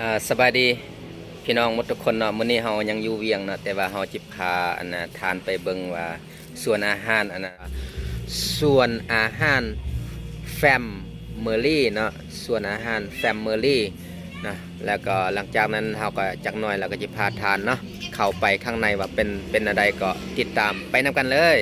ອ່າ ສະບາຍດີພີ່ນ້ອງໝົດທຸກຄົນເນາະ. ມື້ນີ້ເຮົາຍັງຢູ່ວຽງເນາະ ແຕ່ວ່າເຮົາຈະພາ ອັນນ່າ ທ່ານໄປເບິ່ງວ່າສວນອາຫານ ອັນນ່າ ສວນອາຫານ Family ເນາະ ສວນອາຫານ Family ເນາະ. ແລ້ວກໍຫຼັງຈາກນັ້ນເຮົາກໍຈັກໜ້ອຍ ແລ້ວກໍຈະພາທ່ານເນາະ ເຂົ້າໄປຂ້າງໃນວ່າເປັນ ເປັນແນວໃດ ກໍຕິດຕາມໄປນຳກັນເລີຍ.